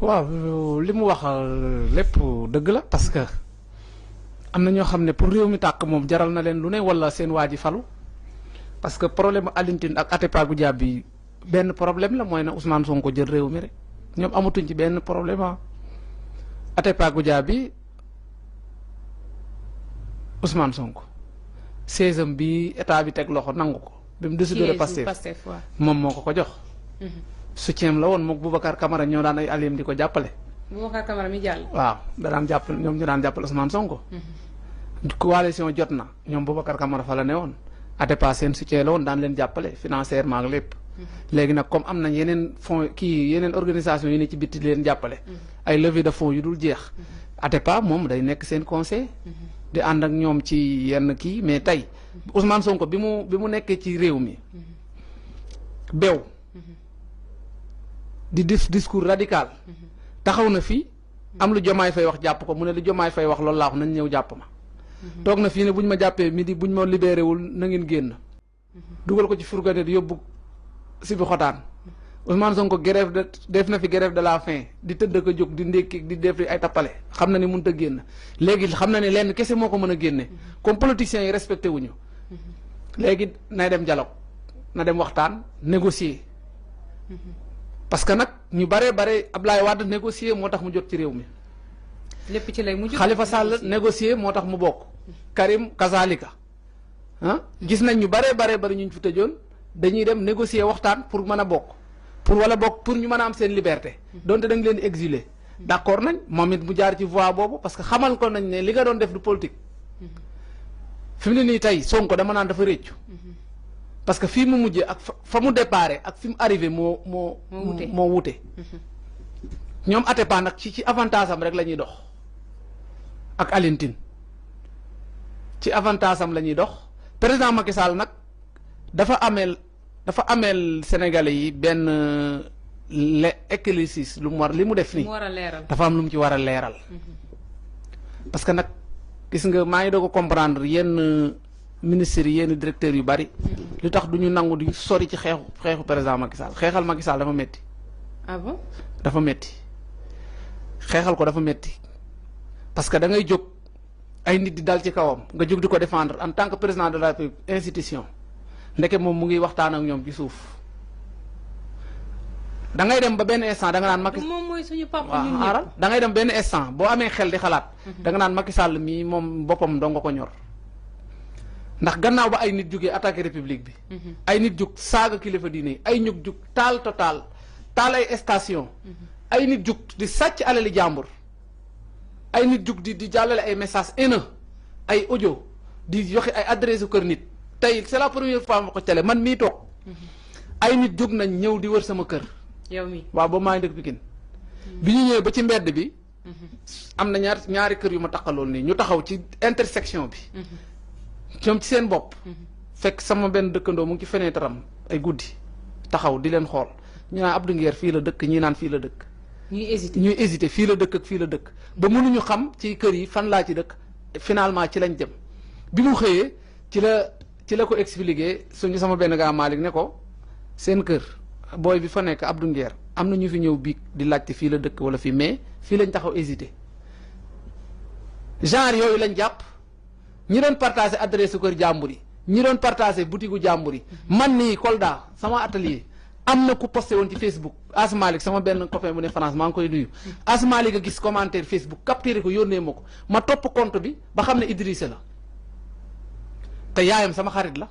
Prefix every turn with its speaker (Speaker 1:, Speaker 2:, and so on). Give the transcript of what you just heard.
Speaker 1: waaw li mu wax lépp dëgg la parce que am na ñoo xam ne pour réew mi tàkk moom jaral na leen lu ne wala seen waa ji falu parce que problème Alioune Tine ak Atepa Goudiaby bi benn problème la mooy na Ousmane Sonko jël réew mi rek ñoom amatuñ ci benn problème ah Atepa Goudiaby bi Ousmane Sonko 16e bi état bi teg loxo nangu ko bi mu décidé de Pastef moom moo ko jox. soutien la woon moom Boubacar Camara ñoo daan ay alliés di ko jàppale.
Speaker 2: Boubacar Camara mi jàll.
Speaker 1: waaw da daan jàppale ñoom ñu daan jàppale Ousmane Sonko. coalition jot na ñoom Boubacar Camara fa la ne woon. Atepa seen soutien la woon daan leen jàppale financièrement ak lépp. léegi nag comme am nañ yeneen fonds yeneen organisation yi ne ci bitti leen jàppale. ay levée de fonds yu dul jeex. Atepa moom day nekk seen conseil. di ànd ak ñoom ci yenn kii mais tey Ousmane Sonko bi mu nekkee ci réew mi. bew di discours radical taxaw na fii am lu Jomaay Fay wax jàpp ko mu ne lu Jomaay Fay wax loolu laa wax nañ ñëw jàpp ma toog na fii ne buñ ma jàppee midi buñ ma libéré wul na ngeen génn dugal ko ci fourgonnette yóbbu si bi xotaan Ousmane Sonko def na fi grève de la faim di tëdd ko jóg di ndékki di def ay tappale xam na ni mënut a génn léegi xam na ne lenn kese moo ko mën a génne comme politiciens yi respecté wuñu léegi nay dem dialogue na dem waxtaan négocier parce que nag ñu bare Ablaye Wade négocier moo tax mu jot ci réew mi.
Speaker 2: lépp ci lay mujj.
Speaker 1: Khalifa Sall négocier moo tax mu bokk. Karim Kazalika gis nañ ñu bare ñu fi tëjoon dañuy dem négocier waxtaan pour mën a bokk pour ñu mën a am seen liberté. donte da nga leen di exiler. d'accord nañ moom it mu jaar ci voie boobu parce que xamal ko nañ ne li nga doon def du politique. fi mu ne nii tey Sonko dama naan dafa réccu. parce que fii mu mujjee ak fa mu déparé ak fi mu arrivé moo wute ñoom Atepa nag ci avantage am rek la ñuy dox ak Alioune Tine ci avantage am la ñuy dox président Macky Sall nag dafa ameel Sénégalais yi benn éclaircissement li mu def nii dafa am lu mu ci war a leeral parce que nag gis nga maa ngi doog a comprendre yenn ministres yi yenn directeurs yu bari li tax du ñu nangu di sori ci xeexu président Macky Sall xeexal Macky Sall dafa metti
Speaker 2: ah bon
Speaker 1: dafa metti xeexal ko dafa metti parce que da ngay jóg ay nit di dal ci kawam nga jóg di ko défendre en tant que président de la République institution ndeke moom mu ngi waxtaan ak ñoom ci suuf da ngay dem ba benn instant da nga naan Macky
Speaker 2: moom mooy suñu papa ñun
Speaker 1: ñëpp da ngay dem benn instant boo amee xel di xalaat da nga naan Macky Sall mii moom boppam doo nga ko ñor ndax gannaaw ba ay nit jógee attaqué république bi ay nit jóg saaga kilifa diine yi ay nit jóg taal ay station ay nit jóg di sàcc alali jàmbur ay nit jóg di jàllale ay message haineux ay audio di joxe ay adresse kër nit tey c'est la première fois ma ko télé man mii toog ay nit jóg nañ ñëw di wër sama kër
Speaker 2: yow mi
Speaker 1: waaw ba maa ngi dëkk Pikine bi ñu ñëwee ba ci mbedd bi am na ñaari kër yu ma taxaloon nii ñu taxaw ci intersection bi ñoom ci seen bopp fekk sama benn dëkkandoo mu ngi ci fenêtre am ay guddi taxaw di leen xool ñu naan Abdou Nguer fii la dëkk ñii naan fii la dëkk ñuy hésité fii la dëkk ak fii la dëkk ba mënuñu xam ci kër yi fan laa ci dëkk finalement ci lañ dem bi mu xëyee ci la ko expliqué suñu sama benn gaa Malick ne ko seen kër booy bi fa nekk Abdou Nguer am na ñu fi ñëw biig di laajte fii la dëkk wala fii mais fii lañ taxaw hésité genre yooyu lañ jàpp ñi doon partagé adresse kër jàmbur yi ñi doon partagé boutique gu jàmbur yi man nii Kolda sama atelier am na ku posté woon ci Facebook Asmalik sama benn copain bu ne France maa ngi koy nuyu Asmalik a gis commentaire Facebook capturé ko yónnee ma ko ma topp compte bi ba xam ne Idrissa la te yaayam sama xarit la